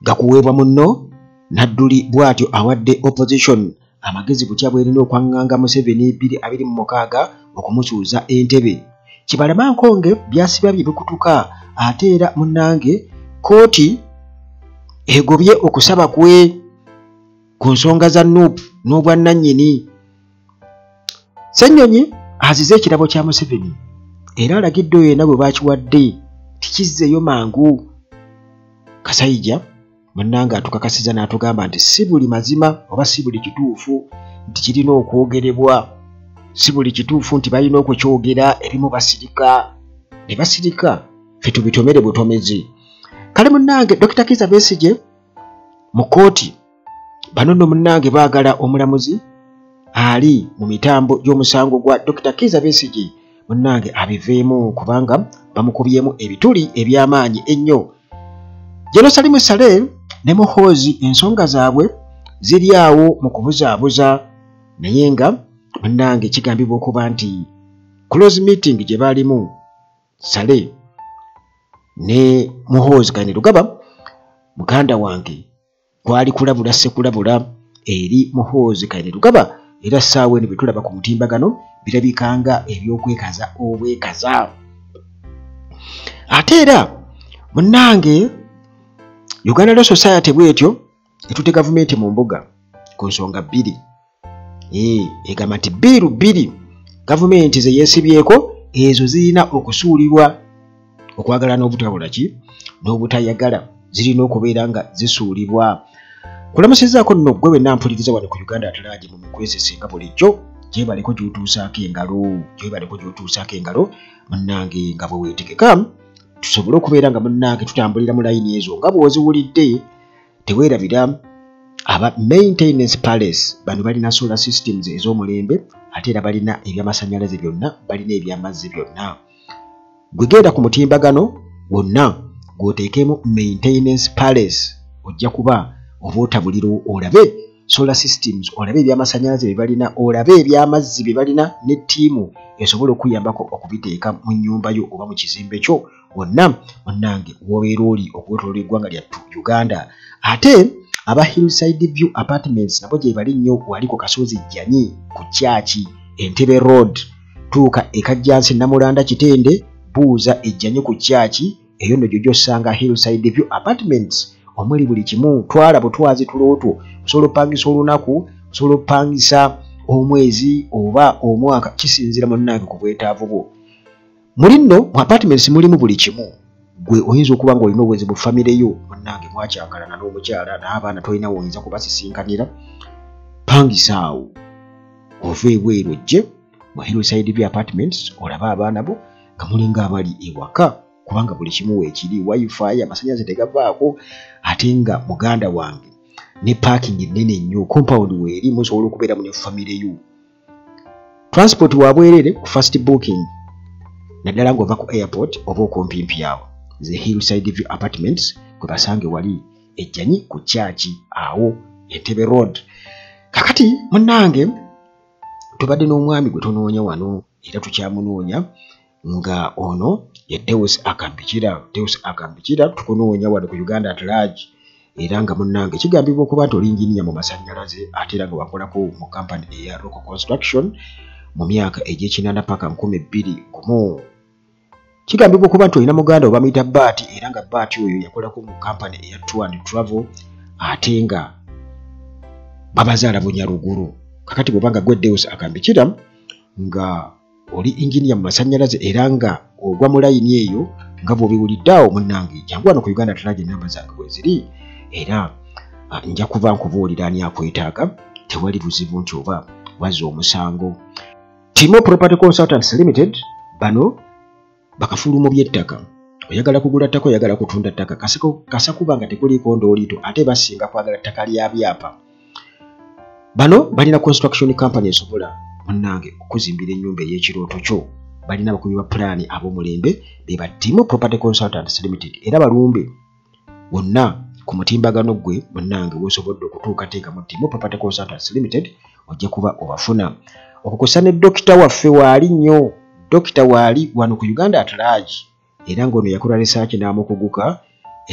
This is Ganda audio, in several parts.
Gakuweebwa munno. Nadduli bw'atyo awadde opposition amagezi butya bw'erina okwaŋŋanga Museveni 2026 okumusuuza entebe. Kibalama Nkonge byasiba bye bikutuka, ate era munnange kkooti egobye okusaba kwe ku nsonga za NUP n'obwannannyini. Ssennyonyi azize ekirabo kya Museveni era alagidde oyo yenna bwe bakiwadde tikizzeeyo mangu. Kasayija munnange atukakasiza n'atugamba nti si buli mazima oba si buli kituufu nti kirina okwogerebwa, si buli kituufu nti balina okukyogera, ebimu basirika ne basirika, ffe tubitomere butomezi. Kale munnange Dr. Kizza Besigye mu kkooti, bano nno munnange baagala omulamuzi ali mu mitambo gy'omusango gwa Dr. Kizza Besigye munnange abiveemu kubanga bamukubyemu ebituli eby'amaanyi ennyo. General Salim Saleh ne Muhoozi ensonga zaabwe ziri awo mu kubuzaabuza, naye nga munnange kigambibwa okuba nti close meeting gye baalimu Saleh ne Muhoozi Kainerugaba muganda wange kwali kulabula ssekulabula eri Muhoozi Kainerugaba, era ssaawa eno bye tulaba ku mutimbagano birabika nga ebyokwekaza obwekaza. Ate era munnange Uganda Law Society bw'etyo etutte gavumenti mu mbuga ku nsonga bbiri. Egamba nti bill bbiri gavumenti ze yeesibyeko ezo zirina okusuulibwa okwagala n'obutabula ki n'obutayagala, zirina okubeera nga zisuulibwa. Kulamusizaako nno ggwe wenna mpuliriza wano ku Uganda at Large mu mikwesese nga bulijjo, gyebaleko gy'otuusaako engalo, gyebaleko gy'otuusaako engalo munnange nga bwe weetegeka tusobole okubeera nga munnange tutambulira mu layini ezo nga bw'oziwulidde. Teweerabira aba Maintenance Palace, bano balina solar systems ez'omulembe, ate era balina ebyamasannyalaze byonna, balina ebyamazzi byonna. Gwe genda ku mutimbagano wonna gw'oteekemu Maintenance Palace, ojja kuba oba otabuliro olabe solar systems, olabe ebyamasannyalaze bye balina, olabe ebyamazzi bye balina ne ttiimu esobola okuyambako okubiteeka mu nnyumba yo oba mu kizimbe kyo wonna munnange w'obeera oli okwetooloola eggwanga lyattu Uganda. Ate aba Hillside View Apartments nabo gye bali nnyo wali ku Kasozi Jjanyi ku Kyaki Entebbe Road, tuuka e Kajjansi Namulanda Kitende, buuza ejjanyi ku Kyaki, eyo nno gy'osanga Hillside View Apartments omuli buli kimu. Twala butwazi tulootwo, osobola opangisa olunaku, osobola opangisa omwezi oba omwaka, kisinziira munnange ku bwetaavu bwo. Muli nno mu apartments mulimu buli kimu. Gwe oyinza okuba ng'olina obuzibu famire yo munnange mwakyakalana n'omukyala n'abaana tolina w'oyinza kubasisinkanira, pangisa awo ova ebweru ojje mu Hillside View Apartments olabe abaana bo nga mulinga abali ewaka, kubanga buli kimu weekiri, wifi, amasannyalaze tegavaako, ate nga muganda wange ne parking ennene nnyo, compound weeri musobola okubeeramu ne famire yo. Transport wa bwereere ku first booking, naddala ng'ova ku airport oba okumpimpi awo. Ze Hillside View Apartments kwe basange wali ejjanyi ku Kyaki awo Entebbe Road. Kakati munnange tubadde n'omwami gwe tunoonya wano era tukyamunoonya, nga ono ye Deus Akambikira. Deus Akambikira tukunoonya wano ku Uganda at Large, era nga munnange kigambibwa okuba nti oli engineer mu masannyalaze, ate era nga wakolako mu kampani eya Rock Construction mu myaka egy'ekinana paka 2001. Kigambibwa okuba nti olina muganda we bamuyita Baati, era nga Baati oyo yakolako mu kampani eya Tour and Travel, ate nga babazaala Bunyaruguru. Kakati bw'oba nga gwe Deus Akambikira nga oli engineer mu masannyalaze era nga ogwa mu layini eyo nga bw'obiwulidde awo munnange, jangu wano ku Uganda at Large, ennamba zange bwe ziri, era nja kuba nkubuulira ani akwetaaga, tewali buzibu nti oba wazza omusango. Timo Property Consultants Limited, bano bakafulu mu by'ettaka. Oyagala kugula ttaka, oyagala kutunda ttaka, kasa kuba nga tekuliiko ndooliito, ate basinga kwagala ttaka lya byapa. Bano balina construction company esobola munnange okuzimbira ennyumba ey'ekirooto kyo. Balina abakubi ba pulaani ab'omulembe be ba Timo Property Consultants Limited, era balumbe wonna ku mutimbagano ggwe munnange w'osobodde okutuuka teekamu Timo Property Consultants Limited, ojja kuba obafuna. Okukosa ne dokita waffe waali nnyo, dokita waali wano ku Uganda at Large, era ng'ono yakola research n'amukuguka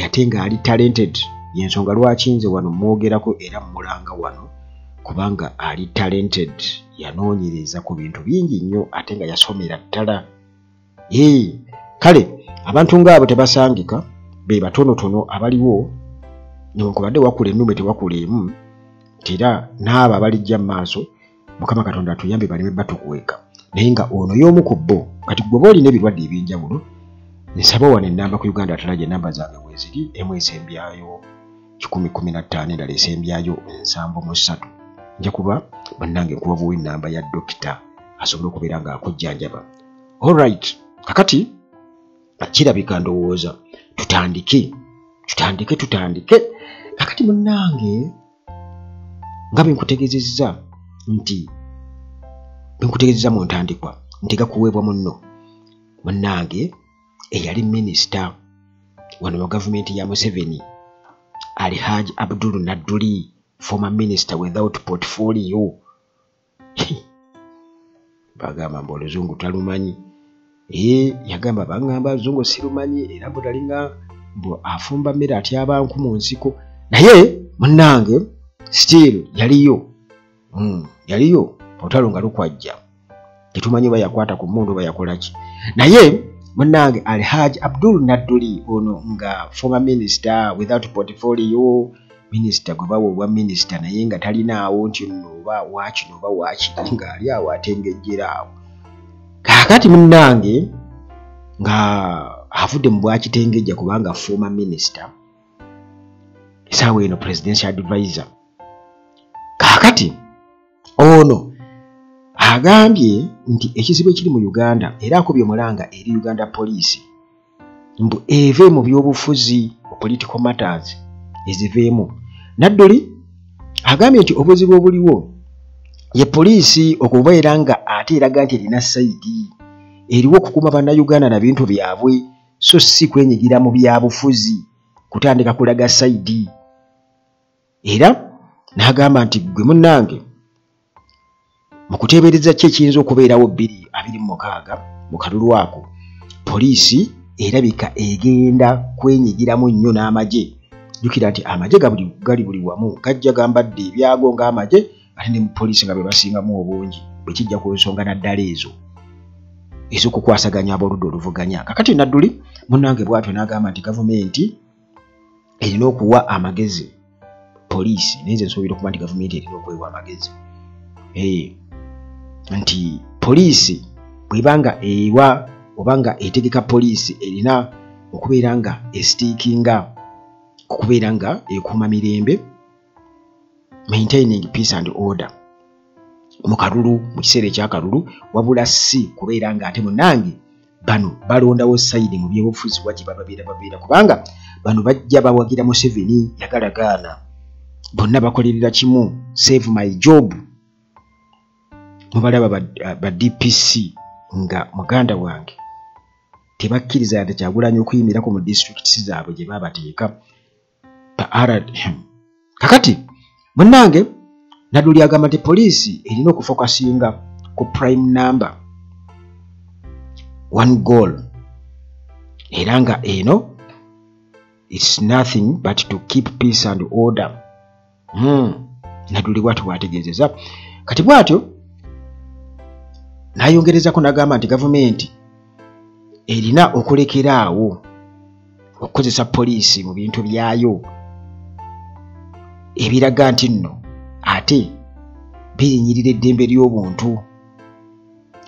ate ng'ali talented. Yensonga lwaki nze wano mwogerako era mmulanga wano, kubanga ali talented, yanoonyereza ku bintu bingi nnyo ate nga yasomera ddala. Kale abantu ngaabo tebasangika, be batonotono abaliwo, newankubadde wakula ennume tewakula emu, era n'abo abalijja mu maaso Mukama Katonda atuyambe baleme batukweka. Naye nga ono y'omu ku bo. Kati gwe olina ebirwadde ebyenjawulo, nsaba wano ennamba ku Uganda Atalaje, ennamba zange weeziri, emu esembyayo 115, endala esembyayo 73. Nja kuba bannange nkuwa buwa ennamba ya dokita asobole okubeera ng'akujjanjaba. Alright, kakati kirabika ndowooza tutandike. Kakati munnange nga bwe nkutegeezezza nti mu ntandikwa nti gakuweebwa munno munnange eyali minisita wano mu gavumenti ya Museveni, Alhaji Abdul Nadduli, former minister without portfolio. Bagamba mbu oluzungu talumanyi. Yagamba bangamba oluzungu sirumanyi, era mbu talinga mbu afumba mmere atyaba nku mu nsiko. Naye munnange still yaliyo. Yaliyo olutalo nga lukwajja, tetumanyi oba yakwata ku mmundu oba yakola ki. Naye munnange Alhaji Abdul Nadduli ono nga former minister without portfolio, minisita gwe bawa obwa minisita naye nga talinaawo nti nno oba waakino oba waakiri, ng'ali awo atengejjera awo. Kaakati munnange nga avudde mu bwakitengejja kubanga former minister, essaawa eno presidential advisor. Kaakati ono agambye nti ekizibu ekiri mu Uganda, era akubye omulanga eri Uganda Police mbu eve mu byobufuzi, political matters eziveemu. Nadduli agambye nti obuzibu obuliwo ye poliisi okubeera nga ate eraga nti erina sayidi eriwo okukuuma bannayuganda na bintu byabwe, so si kwenyigira mu byabufuzi kutandika kulaga sayidi. Era n'agamba nti gwe munnange mu kuteebereza ki ekiyinza okubeerawo 2026 mu kalulu ako, poliisi erabika egenda kwenyigiramu nnyo n'amagye. Jjukira nti amagye gali buli wamu, gajja gambadde ebyago ng'amagye, ate ne mu poliisi nga be basingamu obungi, bwe kijja ku nsonga naddala ezo ez'okukwasaganya ab'oludda oluvuganya. Kakati Nadduli munnange bw'atyo n'agamba nti gavumenti erina okuwa amagezi poliisi, naye nze nsuubira okuba nti gavumenti erina okwewa amagezi. Nti poliisi bw'eba nga ewa oba nga etegeka poliisi erina okubeera nga esitiikinga okubeera nga ekuuma mirembe, maintaining peace and order mu kalulu, mu kiseera ekyakalulu, wabula si kubeera nga ate munnange bano balondawo sayidi mu byobufuzi wa gye babeera, kubanga bano bajja bawagira Museveni yagalagaana, bonna bakolerera kimu, save my job. Mubalaba ba DPC nga muganda wange tebakkiriza yadde Kyagulanyi okuyimirako mu disitulikiti zaabwe gye babateeka. Kakati munnange Nadduli agamba nti poliisi erina okufokasinga ku prime number one goal, era nga eno it's nothing but to keep peace and order. Nadduli bw'atyo bw'ategeezezza. Kati bw'atyo n'ayongerezako n'agamba nti gavumenti erina okulekera awo okukozesa poliisi mu bintu byayo ebiraga nti nno ate birinyirira eddembe ly'obuntu,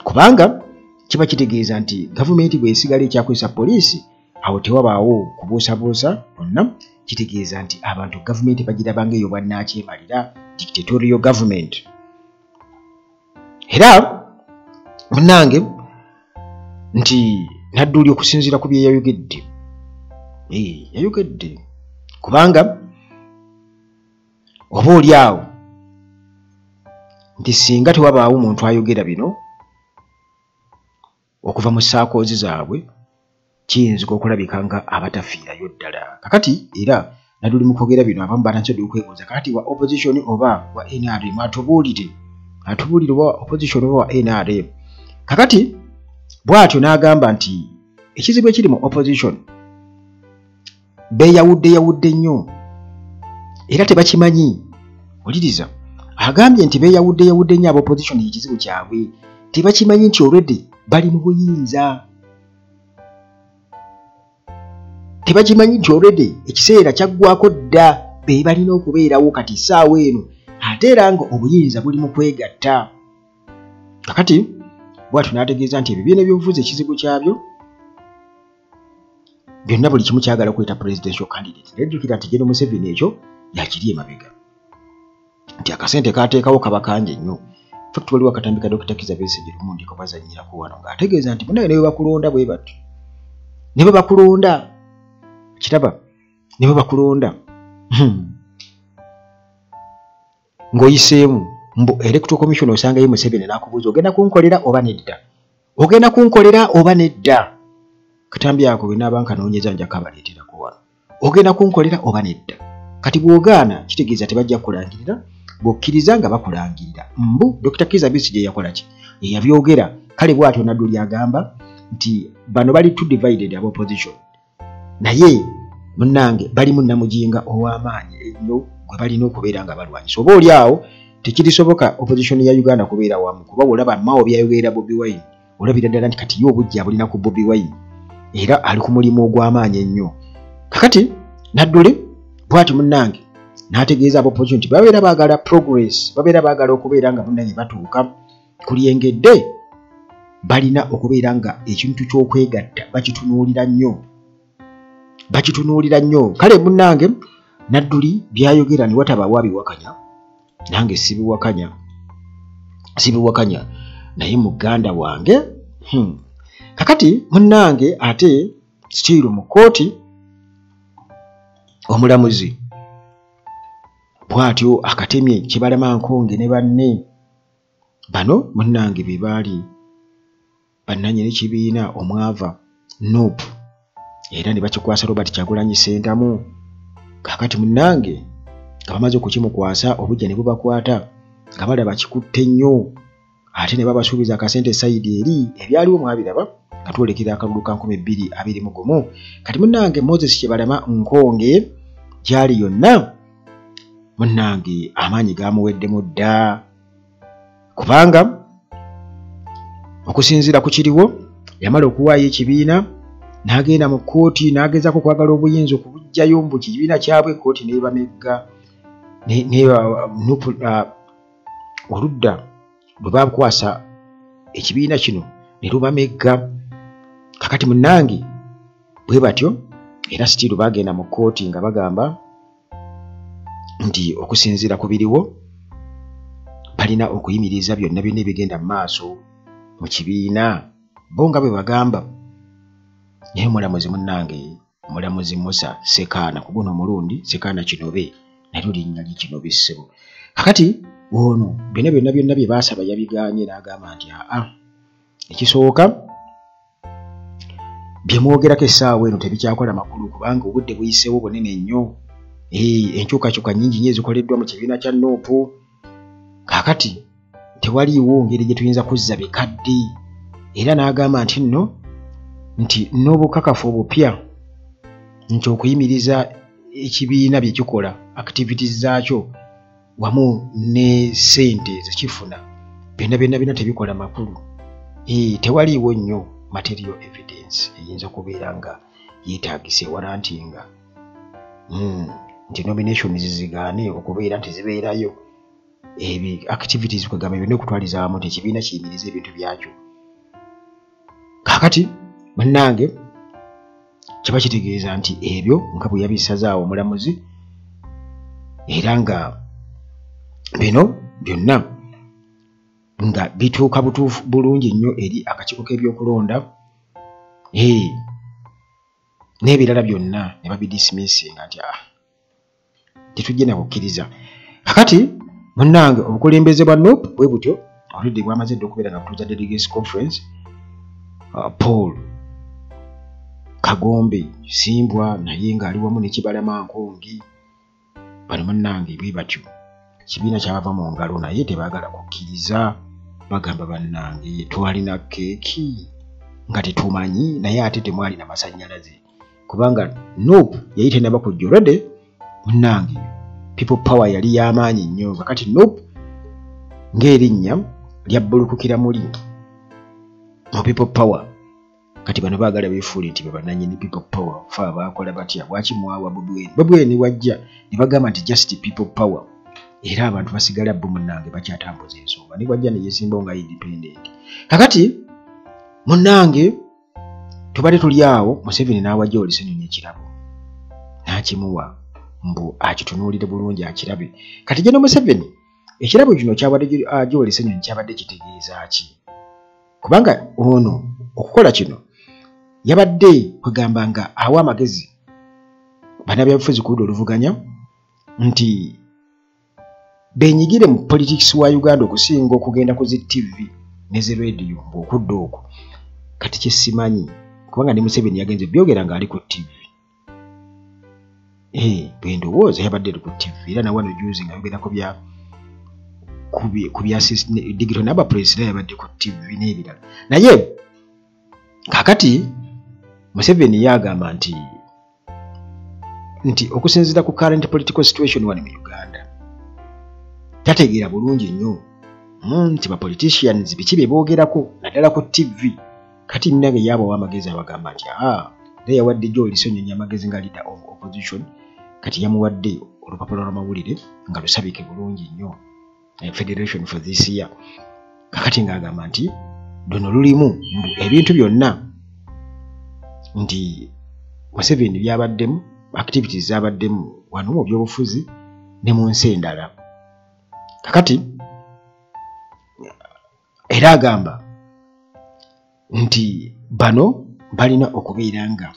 kubanga kiba kitegeeza nti gavumenti bw'esigala ekyakozesa poliisi awo tewabaawo kubuusabuusa bonna, kitegeeza nti abantu gavumenti bagirabanga eyo bwannakyemalira, dictatorial government. Era munnange nti Nadduli okusinziira ku bye yayogedde, yayogedde kubanga oba oli awo nti singa tewabaawo muntu ayogera bino okuva mu saakoozi zaabwe, kiyinzika okulabika nga abatafiirayo ddala. Kakati era Nadduli mu kwogera bino abamu batandise okwebuuza kakati wa opposition oba wa NRM, atubuulire oba opposition oba wa NRM. Kakati bw'atyo n'agamba nti ekizibu ekiri mu opposition beeyawudde yawudde nnyo, Era tebakimanyi. Wuliriza, agambye nti beeyawudde yawudde nnyo aba opposition, ekizibu kyabwe tebakimanyi nti already bali mu buyinza. Tebakimanyi nti already ekiseera kyaggwako dda, be balina okubeerawo kati essaawa eno, ate era nga obuyinza buli mu kwegatta. Kakati bw'atyo n'ategeeza nti ebibiina ebyobufuzi ekizibu kyabyo byonna buli kimu kyagala okuyita presidential candidate. Naye jjukira nti General Museveni ekyo yakiri emabega, nti akasente k'ateekawo kaba kangi nnyo. Fact, waliwo akatambi ka Dr. Kizza Besigye lumu ndiko bazannyirako wano ng'ategeeza nti munnaye ne bwe bakulonda bwe batyo, ne bwe bakulonda, kiraba, ne bwe bakulonda ng'oyiseemu mbu Electoral Commission osangayo Museveni n'akubuuza ogenda kunkolera oba nedda, ogenda kunkolera oba nedda. Katambi ako bwe naaba nkanoonyeza nja kabaleeterako wano. Ogenda kunkolera oba nedda. Kati bw'ogaana kitegeeza tebajja kukulangirira, bw'okkiriza nga bakulangirira. Mbu Dr. Kizza Besigye yakola ki? Yabyogera. Kale bw'atyo Nadduli agamba nti bano bali too divided aba opposition, naye munnange balimu Namujinga ow'amaanyi ennyo gwe balina okubeera nga balwanyisa. Oba oli awo tekirisoboka opposition ya Uganda kubeera wamu, kuba olaba Mao byayogerera Bobi Wine, olabira ddala nti kati ye obujja bulina ku Bobi Wine era ali ku mulimu ogw'amaanyi ennyo. Kakati Nadduli bw'ati munnange n'ategeeza aba opposition nti babeera baagala progress, babeera baagala okubeera nga munnange batuuka ku lyengedde, balina okubeera nga ekintu ky'okwegatta bakitunuulira nnyo, bakitunuulira nnyo. Kale munnange Nadduli byayogera ne wataba wabiwakanya, nange sibiwakanya, sibiwakanya, naye muganda wange. Kakati munnange ate still mu kkooti omulamuzi bw'atyo akatemye Kibalama Nkonge ne banne bano munnange be baali bannannyini kibiina omwava NUP, era ne bakikwasa Robert Kyagulanyi Ssentamu. Kaakati munnange nga bamaze okukimukwasa obujja ne bubakwata nga balaba kikutte nnyo, ate ne babasuubiza akasente sayidi eri. Ebyaliwo mwabiraba nga twolekera akalulu ka 2021. Kati munnange Moses Kibalama Nkonge gyali yonna munnange amaanyi gamuweddemu dda, kubanga okusinziira ku kiriwo yamala okuwaayo ekibiina n'agenda mu kkooti n'agezaako okwagala obuyinza okubuggyayo mbu kibiina kyabwe, kkooti n'ebamegga oludda bwe bakwasa ekibiina kino ne lubamegga. Kakati munnange bwe batyo era sitiiru bagenda mu kkooti nga bagamba nti okusinziira ku biriwo balina okuyimiriza byonna byonna ebigenda mu maaso mu kibiina, bo nga bwe bagamba. Naye omulamuzi munnange, omulamuzi Musa Sekaana, ku guno omulundi Sekaana Kinobe, nalyo linnya lye Kinobe ssebo. Kakati ono byonna byonna byonna bye baasaba yabigaanye n'agamba nti aa, ekisooka bye mwogerako essaawa eno tebikyakola makulu, kubanga obudde buyiseewo bunene nnyo, enkyukakyuka nnyingi nnyo ezikoleddwa mu kibiina kya NUP. Kaakati tewaliiwo ngeri gye tuyinza kuzza bikadde. Era n'agamba nti nno nti n'obukakafu obupya nti okuyimiriza ekibiina bye kikola, activities zaakyo wamu ne ssente zekifuna, byonna byonna byonna tebikola makulu. Tewaliiwo nnyo material evidence eyinza okubeera nga yeetaagisa ewarantinga nti nominations zigaane okubeera nti zibeerayo, ebi activities kwegamba byonna okutwaliza awamu nti ekibiina kiyimiriza ebintu byakyo. Kaakati munnange kiba kitegeeza nti ebyo nga bwe yabisazaawo omulamuzi, era nga bino byonna nga bituuka butuufu bulungi nnyo eri akakiiko k'ebyokulonda n'ebirala byonna ne babidismissinga nti tetujja na kukkiriza. Kakati munnange obukulembeze bwa NUP bwe butyo oludde bwamaze dda okubeera nga butuuza delegates conference. Paul Kagombe Simbwa naye ng'ali wamu ne Kibalama Nkonge, bano munnange bwe batyo kibiina kyabava mu ngalo, naye tebaagala kukkiriza. Bagamba bannange twalina keeki nga tetumanyi, naye ate temwalina masannyalaze, kubanga NUP yali tennaba kujja already. Munnange People Power yali y'amaanyi nnyo. Kakati NUP ng'erinnya lyabbulukukira muli mu People Power. Kati bano baagala beefuule nti be bannannyini People Power. Fa baakola batya? Lwaki mwawa Bobi Wine? Bobi Wine wajja ne bagamba nti just People Power, era abantu basigala bo munnange bakyatambuza ensonga, ne wajja ne yeesimbawo nga independent. Kakati munnange tubadde tuli awo, Museveni n'awa Joel Ssenyonyi ekirabo n'akimuwa mbu akitunuulire bulungi akirabe. Kati General Museveni ekirabo kino kyawadde Joel Ssenyonyi kyabadde kitegeeza ki? Kubanga ono okukola kino yabadde kwegamba nga awa amagezi bannabyabufuzi ku ludda oluvuganya nti beenyigire mu politics wa Uganda okusinga okugenda ku zi TV ne zi radio mbu okudda okwo. Kati kye simanyi, kubanga ne Museveni yagenze byogera ng'ali ku TV. Bwe ndowooza yabadde eri ku TV, era na wano juzi ng'ayogera ku bya ku bya digital number plates, era yabadde ku TV n'ebirala. Naye kaakati Museveni yagamba nti okusinziira ku current political situation wano mu Uganda tategeera bulungi nnyo nti ba politicians biki bye boogerako naddala ku TV. Kati munange yabawa amagezi abagamba nti naye yawadde Joel Ssenyonyi amagezi nga leader of opposition. Kati yamuwadde olupapula lw'amawulire nga lusabike bulungi nnyo, Federation for this year. Kakati ng'agamba nti luno lulimu mbu ebintu byonna nti Museveni byabaddemu, activities zabaddemu wano mu byobufuzi ne mu nsi endala. Kakati era agamba nti bano balina okubeera nga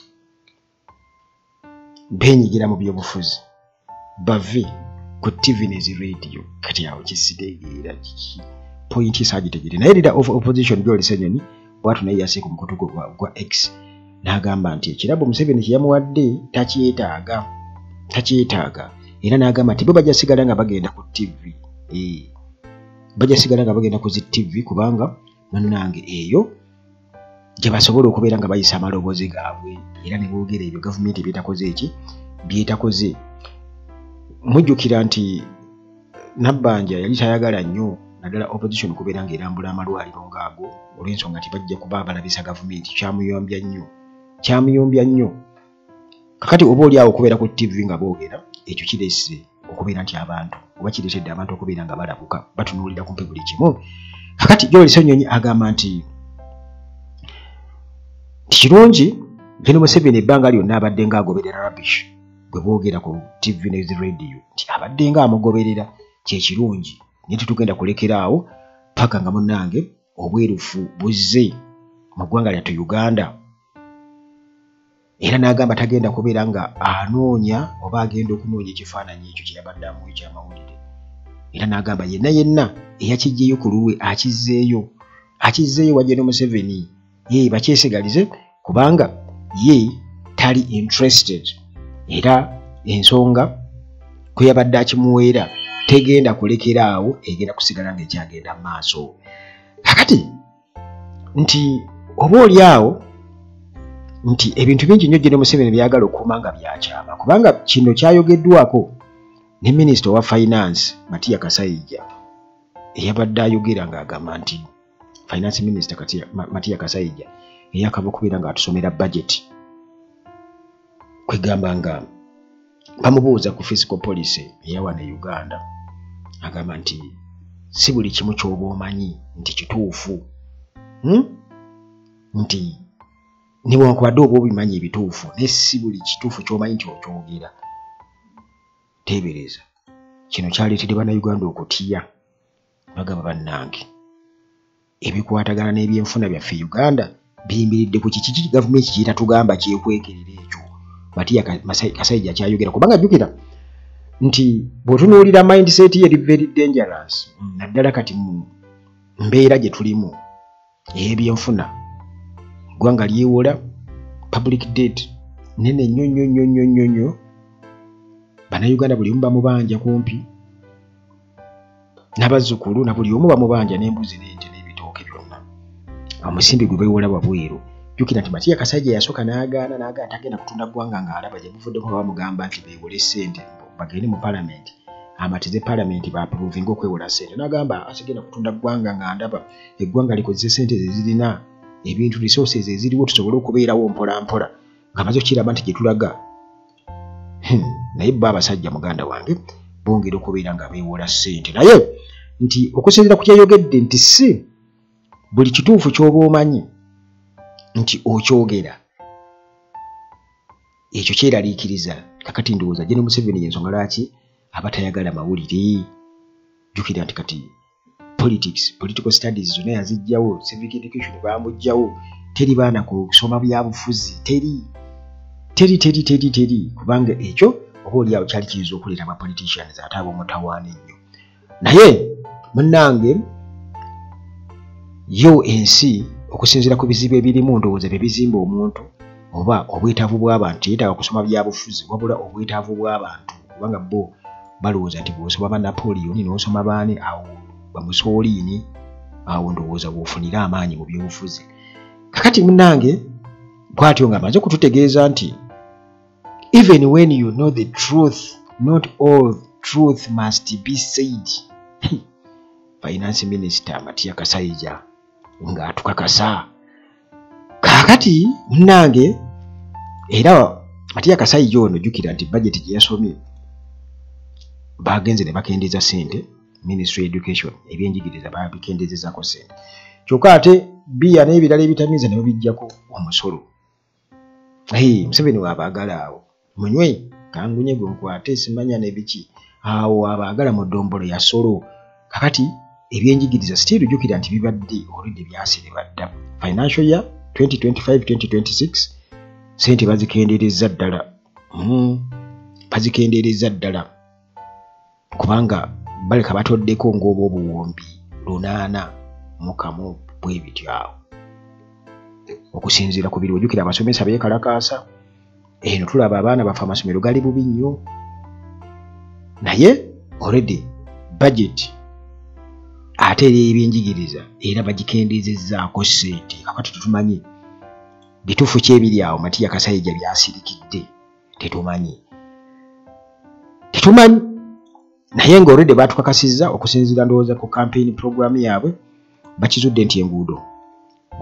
beenyigira mu byobufuzi bave ku TV ne zi radio. Kati awo kisitegeera kiki point saagitegeere. Naye leader of opposition Joel Ssenyonyi bw'atyo naye yasiika omukutu gwa X n'agamba nti ekirabo Museveni kye yamuwadde takyetaaga, era n'agamba nti bo bajja sigala nga bagenda ku TV, bajja sigala nga bagenda ku zi TV kubanga munnange eyo gye basobola okubeera nga bayisa amaloboozi gaabwe era ne boogera ebyo gavumenti byetakoze eki byetakoze. Mujjukira nti Nabbanja yali tayagala nnyo naddala opposition okubeera ng'erambula amalwaliro ng'ago olw'ensonga nti bajja kuba balabisa gavumenti. Kyamuyombya nnyo. Kakati oba oli awo okubeera ku TV nga boogera ekyo kireese okubeera nti abantu oba kireetedde abantu okubeera nga balabuka batunuulira kumpi buli kimu. Kakati Joel Ssenyonyi agamba nti kirungi General Museveni ebbanga lyonna abadde ng'agoberera rubbish bwe boogera ku TV ne zi radio, nti abadde ng'amugoberera kye kirungi, naye tetugenda kulekera awo paka nga munnange obwerufu buzze mu ggwanga lyattu Uganda. Era n'agamba tagenda kubeera nga anoonya oba agenda okunoonya ekifaananyi ekyo kye yabadde amuwa ekyamawulire. Era n'agamba yenna yenna eyakiggyeyo ku lulwe akizzeeyo wa General Museveni, ye bakyesigalize kubanga ye tali interested, era ensonga kwe yabadde akimuweera tegenda kulekera awo, egenda kusigala ng'ekyagenda mu maaso. Kakati nti oba oli awo nti ebintu bingi nnyo General Museveni byagala okukuuma nga byakyama, kubanga kino kyayogeddwako ne minisita owa finance Matia Kasaija eyabadde ayogera ng'agamba nti finance minister Matia Kasaija eyakava okubeera ng'atusomera budget, kwegamba nga bamubuuza ku fiscal policy eya wano e Uganda, agamba nti si buli kimu ky'oba omanyi nti kituufu, nti newankubadde oba obimanyi ebituufu naye si buli kituufu ky'omanyi nti okyogera. Teebereza kino kyaleetedde bannayuganda okutya, bagamba bannange ebikwatagana n'ebyenfuna byaffe Uganda biyimiridde ku kiki gavumenti kyetatugamba kyekwekerera ekyo. Matia Kasaija kyayogera, kubanga jjukira nti bw'otunuulira mindset ye eri very dangerous, naddala kati mu mbeera gye tulimu ey'ebyenfuna. Eggwanga lyewola, public debt nene nnyo nnyo nnyo nnyo nnyo nnyo, bannayuganda buli omu bamubanja kumpi n'abazzukulu na buli omu bamubanja n'embuzi n'ente n'ebitooke byonna, omusimbi gwe beewola wabweru. Jjukira nti Matia Kasaija yasooka n'agaana tagenda kutunda ggwanga ng'alaba gye buvuddeko nga bamugamba nti beewole ssente bagende mu paalamenti. Amatize palamenti baapuruvinga okwewola ssente, n'agamba asigenda kutunda ggwanga nga ndaba eggwanga likozese ssente ze zirina, ebintu resources eziriwo tusobole okubeerawo mpola mpola, ng'amaze okukiraba nti gye tulaga. Naye bo abasajja, muganda wange, bongera okubeera nga beewola ssente. Naye nti okusinziira ku kyeyogedde nti si buli kituufu ky'oba omanyi nti okyogera, ekyo kyeraliikiriza. Kakati ndowooza Gen Museveni y'ensonga lwaki aba tayagala mawulire. Jjukira nti kati politics, political studies zonna yazijjawo, civic education baamugjawo, teri baana kusoma byabufuzi, teri teri teri teri teri, kubanga ekyo oba oliawo kyali kiyinza okuleeta aba politicians ate ab'omutawaana ennyo. Naye munnange, yo ensi okusinziira ku bizibu ebirimu, ndowooza bye bizimba omuntu oba obwetaavu bw'abantu. Teyetaaga kusoma byabufuzi, wabula obwetaavu bw'abantu, kubanga bo balowooza nti bw'osoma ba Napoleon n'osoma baani awo ba Mussolini, awo ndowooza bw'ofunira amaanyi mu byobufuzi. Kakati munnange, bw'atyo ng'amaze okututegeeza nti even when you know the truth, not all truth must be said. Finance Minister Matia Kasaija ng'atukakasa. Kaakati munnange, era Matia Kasaija ono, jjukira nti budget gye yasomye bagenze ne bakendeeza ssente Ministry Education, ebyenjigiriza babikendeezezaako ssente, kyokka ate bbiya n'ebirala ebitamiiza ne babiggyako omusolo. Museveni waabaagala awo munywe kangunye gwe nkwate simanya nebiki, awo abaagala mu ddombolo ya solo. Kakati ebyenjigiriza still jjukira nti bibadde olwedde byasiriba dda. Financial year 2025-2026 sente bazikendeerezza ddala, bazikendeerezza ddala, kubanga baleka batoddeko ng'oba 801,000 bwe bityo awo okusinziira ku biriwo. Jjukira abasomesa beekalakaasa, eno tulaba abaana baffe amasomero gali bubi nnyo, naye already budget ate eri ebyenjigiriza era bagikendeezezzaako ssente. Kakati tetumanyi bituufu ki ebiri awo Matia Kasaija byasirikidde, tetumanyi, tetumanyi. Naye nga already batukakasizza okusinziira ndowooza ku campaign program yaabwe, bakizudde nti enguudo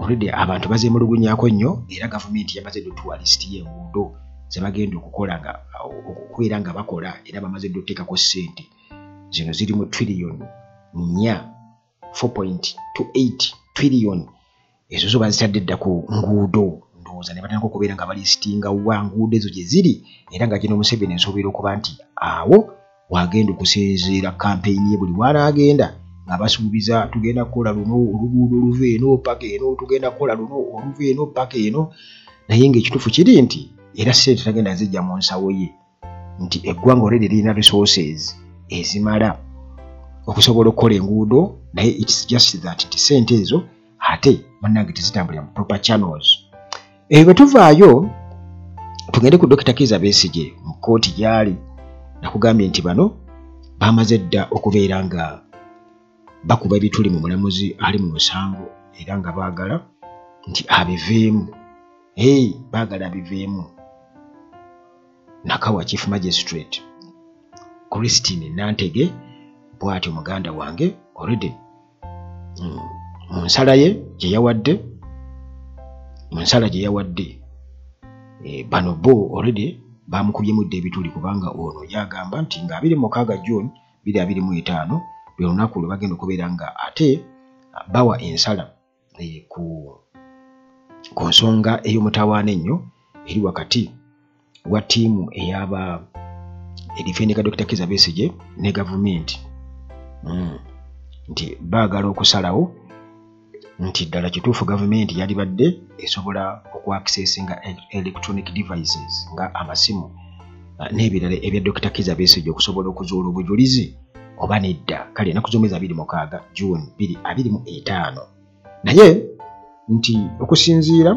already abantu bazeemulugunyaako nnyo, era gavumenti yamaze dda otuwa lisiti y'enguudo ze bagenda okukola nga okubeera nga bakola, era bamaze dda otuteekako ssente. Zino ziri mu trillion 4, 4.28 trillion, ezo zo bazitadde dda ku nguudo. Ndowooza ne batandika okubeera nga balisitinga wa nguudo ezo gye ziri, era nga gino Museveni nsuubira okuba nti awo wagenda okusinziira campaign ye, buli wanaagenda nga basuubiza tugenda kukola luno oluguudo oluva eno paka eno, tugenda kukola luno oluva eno paka eno. Naye ng'ekituufu kiri nti era ssente tagenda zijja mu nsawo ye, nti eggwanga already lirina resources ezimala okusobola okukola enguudo, naye it's just that nti ssente ezo ate bannange tezitambulira mu proper channels. Ebyo bwe tuvaayo tugende ku Dr Kiiza Besigye mu kkooti gy'ali. Nakugambye nti bano bamaze dda okubeera nga bakuba ebituli mu mulamuzi ali mu musango, era nga baagala nti abiveemu. Hey, baagala abiveemu. Nakawa Chief Magistrate Christine Nantege bw'atyo, muganda wange, already mu nsala ye gye yawadde, mu nsala gye yawadde, bano bo already bamukubyemu dda ebituli, kubanga ono yagamba nti nga 26 June 2025 lwe lunaku lwe bagenda okubeera nga ate bawa ensala ku nsonga ey'omutawaana ennyo eri wakati wa ttiimu eyaba edifendinga Dr Kiiza Besigye ne gavumenti, nti baagala okusalawo nti ddala kituufu gavumenti yalibadde esobola okwaccessinga electronic devices nga amasimu n'ebirala ebya Dr Kiiza Besigye okusobola okuzuula obujulizi oba nedda. Kale ennaku z'omwezi 26 June 2025. Naye nti okusinziira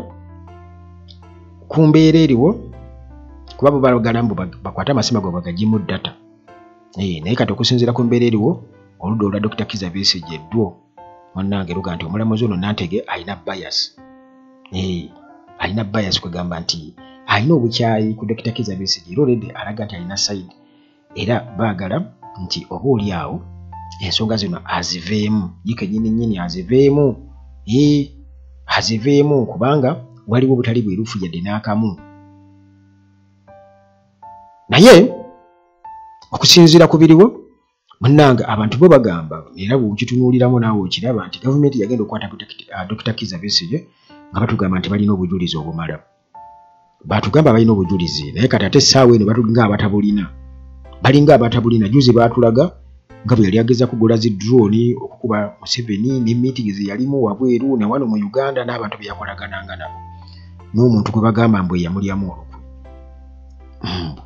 ku mbeera eriwo, kuba bo baagala mbu bakwate amasimu ago bagagyemu data, naye kati okusinziira ku mbeera eriwo, oludda olwa Dr Kiiza Besigye ddwo munnange luga nti omulamuzi ono Nantege alina bias, alina bias, kwegamba nti alina obukyayi ku Dr Kiiza Besigye, era already alaga nti alina side, era baagala nti oba oli awo ensonga zino aziveemu, ye kennyini nnyini aziveemu, aziveemu kubanga waliwo obutali bwerufu yadde n'akamu. Naye okusinziira ku biriwo munnange abantu bo bagamba, era bw'okitunuuliramu naawe okiraba nti gavumenti yagenda okukwata Dr. Kizza Besigye nga batugamba nti balina obujulizi obumala. Batugamba balina obujulizi, naye kati ate essaawa eno batulinga abatabulina, balinga abatabulina. Juzi baatulaga nga bwe yali ageza kugula zi drone okukuba Museveni ne meeting ze yalimu wabweru na wano mu Uganda n'abantu be yakolagananga nabo, n'omuntu gwe bagamba mbu yamulyamu olukwe.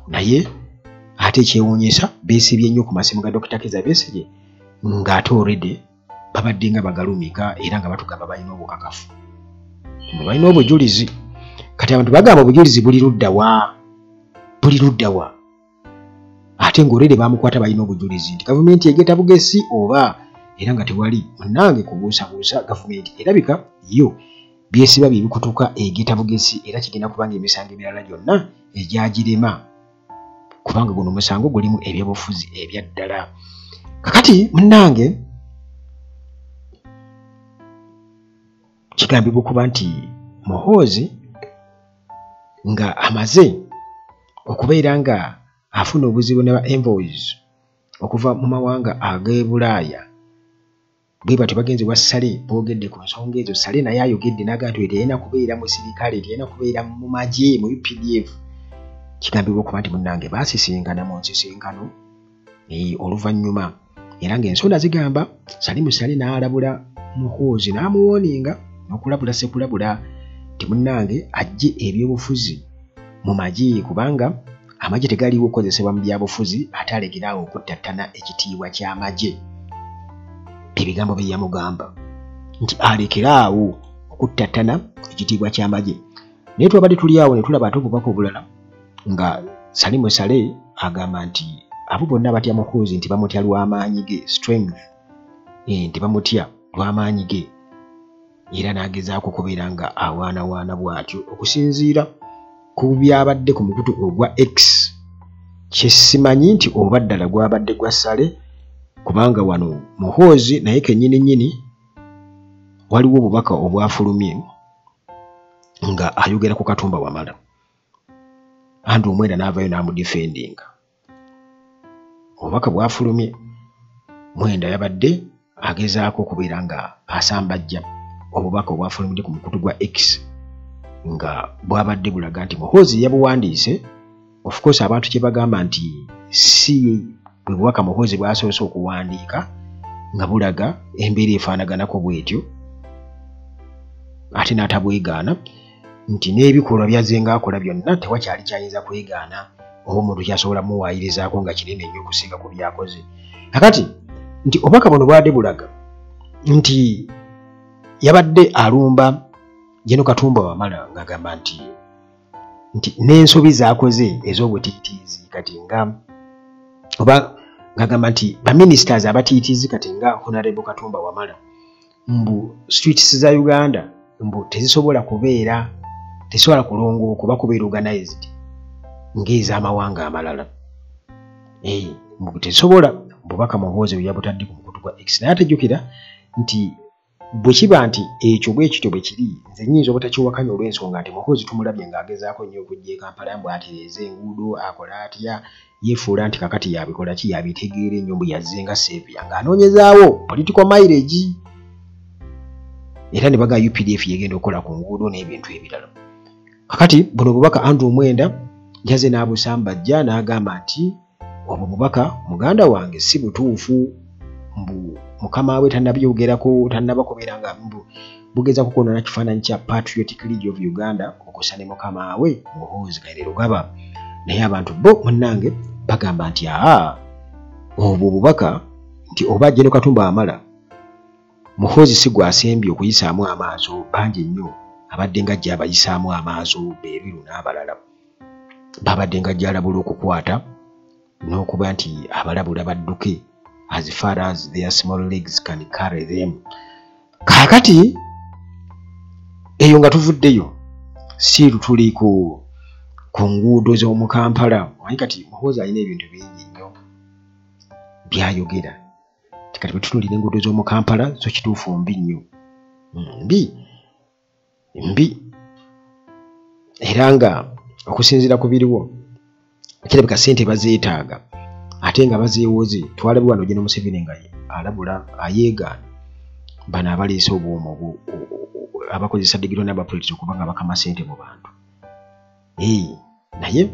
Naye ate ekyewuunyisa beesibye nnyo ku masimu ga Dr. Kizza Besigye ng'ate already babadde nga bagalumika era nga batugamba balina obukakafu, balina obujulizi. Kati abantu bagamba obujulizi buli ludda wa? Buli ludda wa? Ate ng'already bamukwata balina obujulizi nti gavumenti egeta bugesi oba, era nga tewali munnange kubuusabuusa gavumenti erabika yo byesiba bye bikutuka egeta bugesi, era kigenda kubanga emisango emirala gyonna egyagirema, kubanga guno omusango gulimu ebyobufuzi ebya ddala. Kakati munnange kigambibwa okuba nti Muhoozi nga amaze okubeera nga afuna obuzibu ne ba envoys okuva mu mawanga ag'e Bulaaya, bwe batyo bagenze wa Saleh boogedde ku nsonga ezo. Saleh naye ayogedde n'agamba nti teyalina kubeera musirikale, teyalina kubeera mu magye mu UPDF. Kigambibwa okuba nti munnange baasisinkana mu nsisinkano oluvannyuma, era ng'ensonda zigamba Salim Saleh n'alabula Muhoozi n'amuwooninga n'okulabula sekulabula nti munnange ajje ebyobufuzi mu magye, kubanga amagye tegaliiwo okukozesebwa mu byabufuzi, ate alekeraawo okuttattana ekitiibwa ky'amagye. Ebigambo bye yamugamba nti alekeraawo okuttattana ekitiibwa ky'amagye. Naye twabadde tuli awo ne tulaba ate obubaka obulala nga Salim Saleh agamba nti abo bonna batya Muhoozi nti bamutya lw'amaanyi ge, strength, nti bamutya lw'amaanyi ge, era n'agezaako okubeera nga awaanawaana bw'atyo okusinziira ku byabadde ku mukutu ogwa X, kye simanyi nti oba ddala gwabadde gwa Saleh, kubanga wano Muhoozi naye kennyini nnyini waliwo obubaka obwafulumye nga ayogera ku Katumba Wamala, Andrew Mwenda n'avaayo n'amudifendinga. Obubaka bwafulumye, Mwenda yabadde agezaako okubeera nga asambajja obubaka obwafulumidde ku mukutu gwa X nga bwabadde bulaga nti Muhoozi yabuwandiise. Of course abantu kye bagamba nti si bwe bubaka Muhoozi bw'asoose okuwandiika nga bulaga embeera efaanaganako bw'etyo, ate n'atabwegaana nti n'ebikolwa by'azze ng'akola byonna tewakyali kyayinza kwegaana oba omuntu kyasobola muwaayirizaako nga kinene nnyo okusinga ku by'akoze. Kakati nti obubaka buno bwabadde bulaga nti yabadde alumba Gen. Katumba Wamala ng'agamba nti n'ensobi z'akoze ez'obutiitiizi kati nga oba ng'agamba nti baministers abatiitiizi kati nga Honorable Katumba Wamala mbu streets za Uganda mbu tezisobola kubeera, tezisobola kulongooka oba kubeera organized ng'ez'amawanga amalala. Mbu tezisobola. Bubaka Muhoozi bwe yabutadde ku mukutu gwa X. Naye atejjukira nti bwe kiba nti ekyo bwe kityo bwe kiri, nze nnyinza obutakiwakanya olw'ensonga nti Muhoozi tumulabye ng'agezaako nnyo okujja e Kampala mbu atereeze enguudo, akola atya, yeefuula nti kakati yabikola ki, yabitegeera ennyo mbu yazze nga saviour ng'anoonyezaawo political mileage, era ne baga UPDF yegenda okukola ku nguudo n'ebintu ebirala. Kakati buno obubaka Andrew Mwenda yazze n'abusambajja n'agamba nti obwo bubaka muganda wange si butuufu, mbu mukama we tannabyogerako, tannaba kubeera nga mbu bugeza kukwonoona kifaananyi kya Patriotic League of Uganda okussa ne mukama we Muhoozi Kainerugaba. Naye abantu bo munnange bagamba nti aa obwo bubaka nti oba Gen. Katumba Wamala Muhoozi si gw'asembye okuyisaamu amaaso, bangi nnyo abadde nga ajja abayisaamu amaaso, Beebiru n'abalala babadde nga ajja alabula okukwata n'okuba nti abalabula badduke as far as their small legs can carry them. Kaakati eyo nga tuvuddeyo siiru tuli ku nguudo z'omu Kampala. Omanyi kati Muhoozi alina ebintu bingi nnyo Byayogera kati bwe tutunuulira enguudo z'omu Kampala zo kituufu mbi nnyo, mbi mbi, era nga okusinziira ku biriwo kirabika ssente bazeetaaga ate nga bazeewoze. Twalabye wano Gen Museveni nga alabula ayeegaana bano abaleese obwoma abakozesa digital number plates okuba nga bakama ssente mu bantu. Naye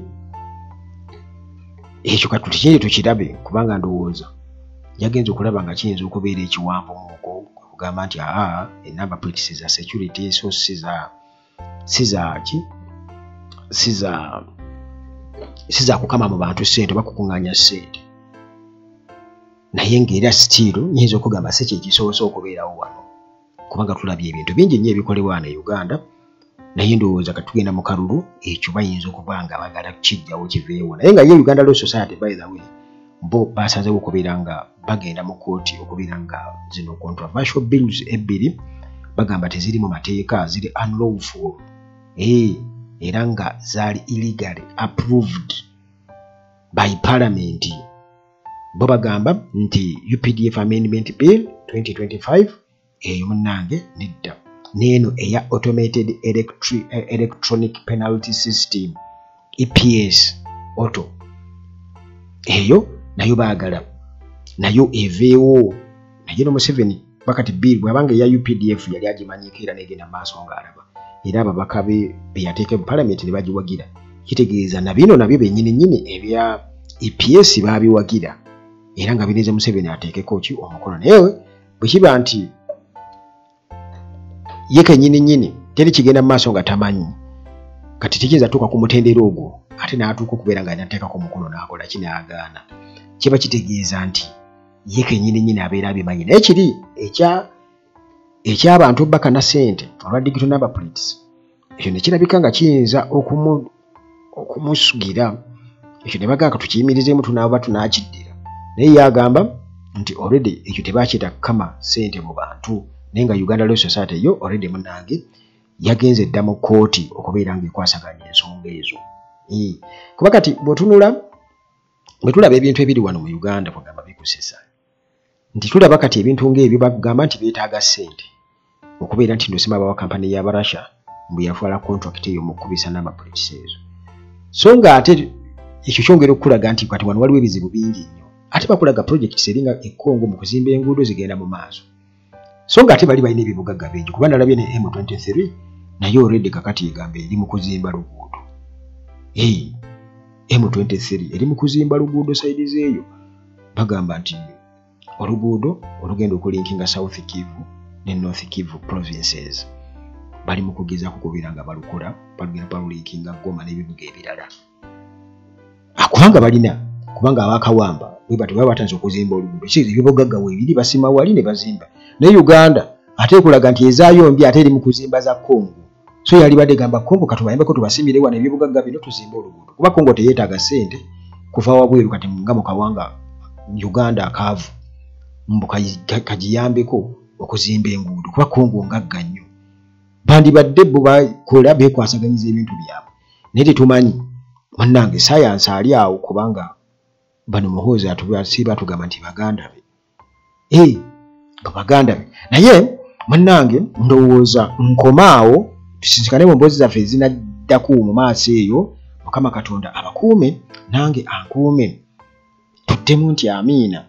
ekyo kati tukiri tukirabe, kubanga ndowooza yagenze okulaba nga kiyinza okubeera ekiwanvu muko okugamba nti aa enumber plates za security, so si za kukama mu bantu ssente oba kukuŋŋaanya ssente. Naye ng'era still nyinza okugamba si kyekisoose okubeerawo wano, kubanga tulabye ebintu bingi nnyo ebikolebwa wano e Uganda. Naye ndowooza kati tugenda mu kalulu, ekyo bayinza okuba nga bagala kijjawo kiveewo. Naye nga ye Uganda Law Society, by the way, bo basazeewo okubeera nga bagenda mu kooti okubeera nga zino controversial bills ebbiri bagamba teziri mu mateeka, ziri unlawful, era nga zaali illegally approved by parliament. Bo bagamba nti UPDF Amendment Bill 2025 eyo munnange nedda, n'eno eya Automated Electronic Penalty System, EPS Auto, eyo nayo baagala nayo eveewo. Naye no Museveni bakati bill bw'abanga eya UPDF yali agimanyiko era negenda maaso ng'alaba, era ababaka be beyateeka mu parliament ne bagiwagira, kitegeeza na bino nabyo bennyini nnyini ebya EPS baabiwagira era nga bineze Museveni ateekeko ki omukono. Naye bwe kiba nti ye kennyini nnyini teri kigenda mu maaso nga tamanyi, kati tekiyinza tuuka ku mutendera ogwo ate n'atuuka okubeera nga anateekako omukono n'akola ki n'agaana, kiba kitegeeza nti ye kennyini nnyini abeera abimanyi. Naye kiri ekyabantu bakana ssente olwa digital number plates, ekyo ne kirabika nga kiyinza okumusugira ekyo ne bagamba tukiyimirizeemu tunaaba tunaakiddira. Naye ye agamba nti already ekyo tebakyeta kukama ssente mu bantu. Naye nga Uganda Law Society yo already munnange yagenze dda mu kkooti okubeera ng'ekwasaganya ensonga ezo. Kuba kati bw'otunula bwe tulaba ebintu ebiri wano mu Uganda, kwegamba bikusesa nti tulaba kati ebintu ng'ebyo bagamba nti beetaaga ssente okubeera nti nosima bawa kampani y'Abarussia mbu yatwala contract eyo mu kkubisa number plates ezo. So ng'ate ekyo kyongera okukulaga nti kati wano waliwo ebizibu bingi nnyo. Ate bakulaga projects eringa e Congo mu kuzimba enguudo zigenda mu maaso, so ng'ate bali balina ebibugagga bingi, kuba nalabye ne M23 naye already kakati egamba eri mu kuzimba luguudo. M23 eri mu kuzimba luguudo side zeeyo, bagamba nti oluguudo olugenda okulinkinga South Kivu ne North Kivu provinces bali mu kugezaako kubeera nga balukola, balugenda balulinkinga Goma n'ebibuga ebirala. Kubanga balina, kubanga abakawamba bwe batyo baba batandise okuzimba oluguudo, kitegeeza ebyobugagga weebiri, basima wali ne bazimba. Naye Uganda ate ekulaga nti ezaayo mbi, ate eri mu kuzimba za Congo. So yalibadde egamba Congo katubayambeko tubasimire wano ebyobugagga bino tuzimbe oluguudo, kuba Congo teyeetaaga ssente kuva wabweru. Kati nga mu kawanga Uganda akaavu mbu kagiyambeko okuzimba enguudo, kuba Congo ngagga nnyo, bandibadde bo bakola beekwasaganyiza ebintu byabwe. Naye tetumanyi munnange sayansi ali awo, kubanga bano Muhoozi atusiiba atugamba nti baganda be, baganda be. Naye munnange ndowooza nkomaawo, tusisikane mu mboozi zaffe ezinaddaku mu maaso eyo. Mukama Katonda abakuume nange ankuume, tuddemu nti amiina.